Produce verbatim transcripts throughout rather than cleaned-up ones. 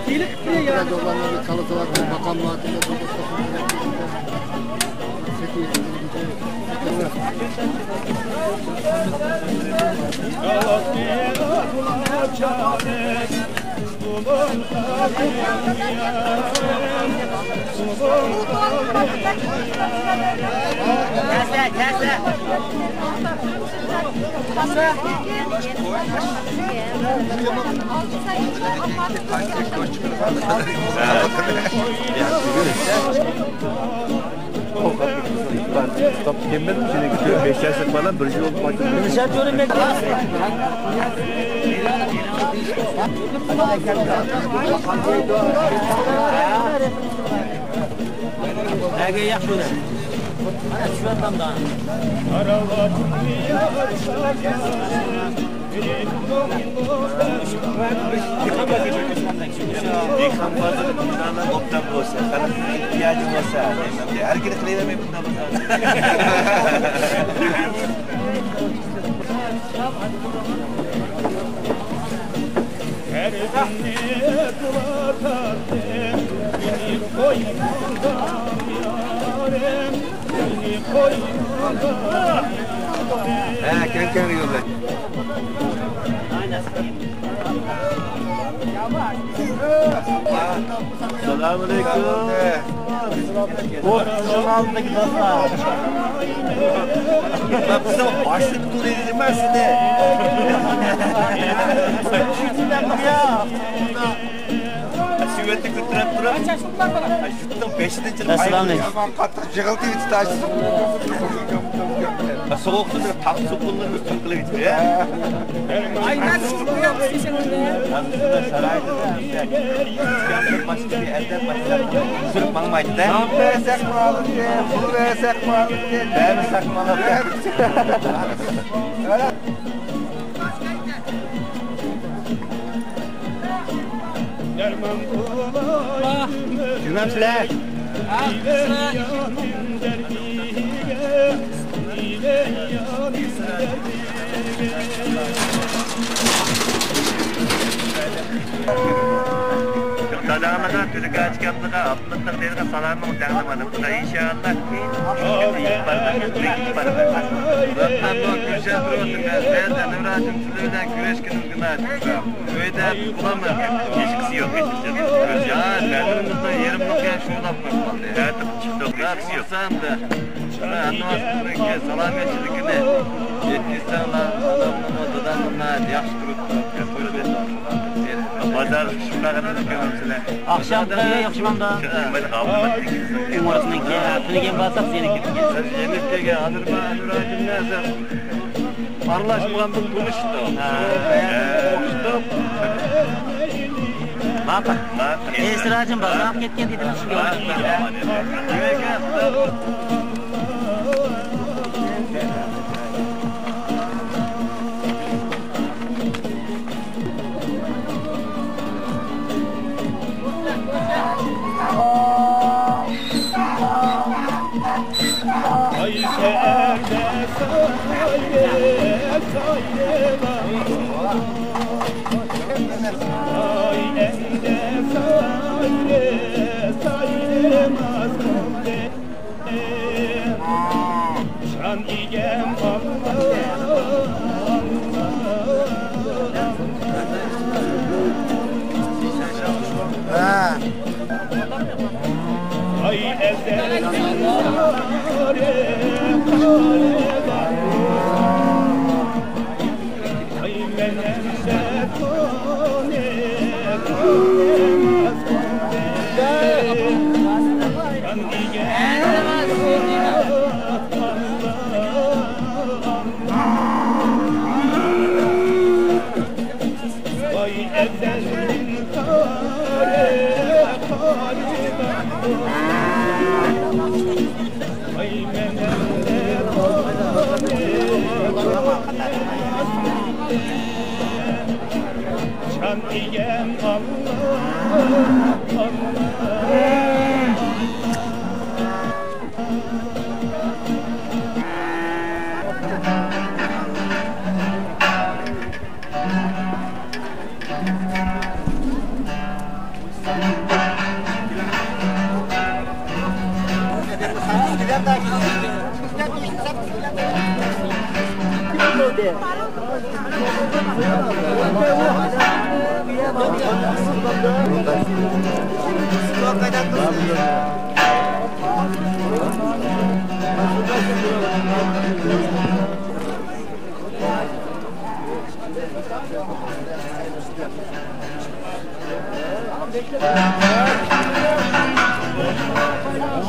Biraz dolanma bir çalısalar, bir bakan muhabbetine bir Tutup gelmedim şimdi. Beş yaşlık bana bir yıl bakın. Nişan görünmek. Nereye yakışıyor? Ana şu adam da. دېھقان بازىرى مۇنداقلا ئوبدان بولسا، خەلقنىڭ ئېھتىياجى بولسا، ھەر گېپى قىلىۋەرمەي مۇنداق بولسا. ھەر كۈنى قىلاتاتتىم، مېنى قويمىغان يارىم، مېنى قويمىغان يارىم. ھە، كەڭ-كەڭ يولدا. ئەسسالامۇئەلەيكۇم. بۇ شۇنىڭ ئالدىدىكى دوستلار. بىزنىڭ باشلىق تۇرىدىما سىزنى؟ سۈرەتنى كۆتۈرۈپ تۇرۇپ، يۇرتنىڭ بېشىدىن چىقىپ. ئەسسالامۇئەلەيكۇم. يىغىلتىۋېتىش تاشلىسۇن. سوغۇقتا بىر تاغ سوقۇنلىرى ئۈستۈن قىلىۋېتىپ. ئايناش شۇنداق شارايىتىدا باشقا بىر ئەدەپ سۈرۈپ ماڭمايدۇ-دە. نان بەرسەك مالىكى، پۇل بەرسەك مالىكى، بەرمىسەك مالىكى. جۈمەمسىلەر. داداڭلارغا، تۈلكە ئاچىكاملىرىغا، ئابلىقلىق دەيدىغان سالامىڭ دەڭلىمىدى. خۇدا ئىنشائاللا. ۋەتەننىڭ كۈرىشىدە تۇرۇۋاتىمەن. مەن ئەنۋەر ھاجىم سىلەر بىلەن كۈرەشكىنىمگە ناھايىتى خۇشال. ئۆيدە بالام ھېچقىسى يوق. يا، بەدىنىمىزنىڭ يېرىملىقى شۇ بولۇپ قالدى. تەتۈر چىقتۇق، ھېچقىسى يوق. مانا ئەنۋەر سىلەرنىڭكى سالامەتچىلىكىنى يەتكۈزسەڭلار، ئانامنىڭمۇ، دادامنىڭمۇ ناھايىتى ياخشى تۇرۇپتۇ. بازار شۇنداق ئەمەسكەن سىلەر. ئاخشامقى ئوخشىمامدا. ئۇمۇرۇسنىڭكى، تۈنۈگۈن بارساق سېنىڭكى. يېنىپ كەلگەن ئانىرما ئەنۋەر ھاجىمنى ئارىلاشمىغاندىن تونۇشتۇق. ھە. ئوخشىتىپ. ماقۇل. ماقۇل. ئەنسىراجىم بازارغا كەتكەن دېدىم سىزگە.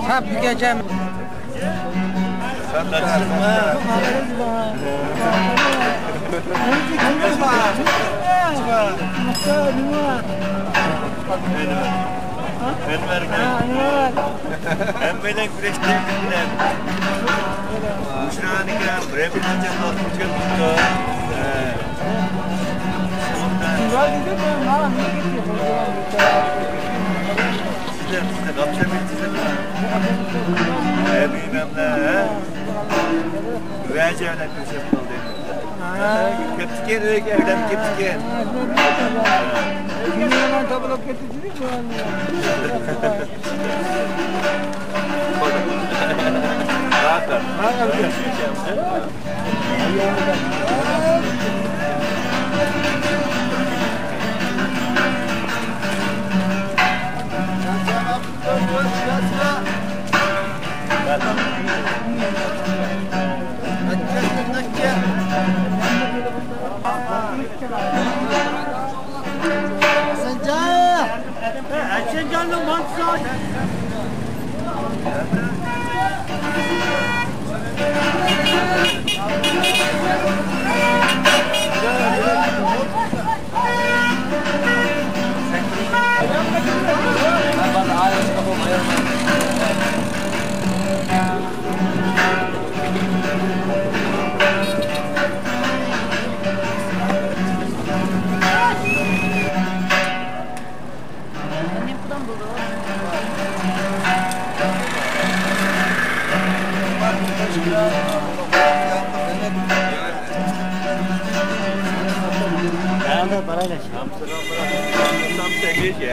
Tap, gecem. Enver. Enver. Hemmeyle güreştiğimizden. Büşra'nın ya, Bremen'den kalkmış yapıyor. Ee, ondan. Sizler, sizler, kapşa bir sizler. Ee, bilmem ne, he? Güvence öyle köşe kaldı. Keptiken, öyle evden keptiken. Şimdi hemen tabulak getirdi. Tamam, tamam, tamam.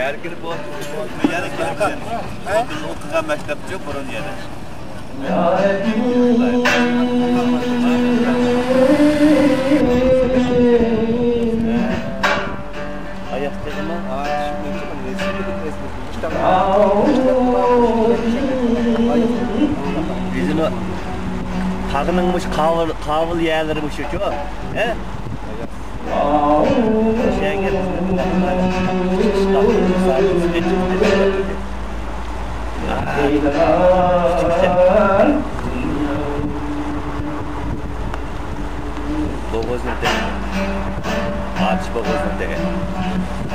Her gün bu, bu yana gelip sen. He? Okuyan mektepçi burun yeri. بىزنىڭ تاغنىڭ مۇشۇ قاۋۇل، قاۋۇل يەرلىرى مۇشۇچۇ، ھە؟ بوغۇزنى تېگە. ئاچ بوغۇزنى تېگە.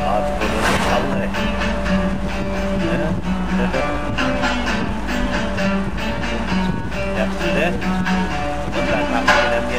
ئاچ بوغۇزنى تاغلىرى. ياخشى. بۇنداق نەرسىلەرگە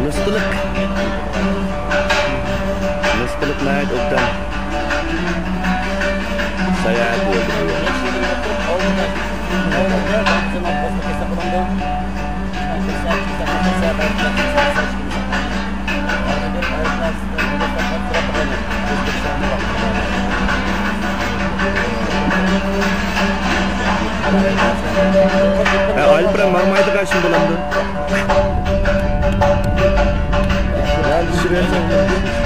نۇسخىلىق. نۇسخىلىق ناھايىتى ئوبدان ساياھەت بولدى بۇ يەر. ھە، ئايلىپ بىرەر ماڭمايدىغان شۇ بولامدۇ؟ ھە، چۈشۈرۈۋەتسەڭ.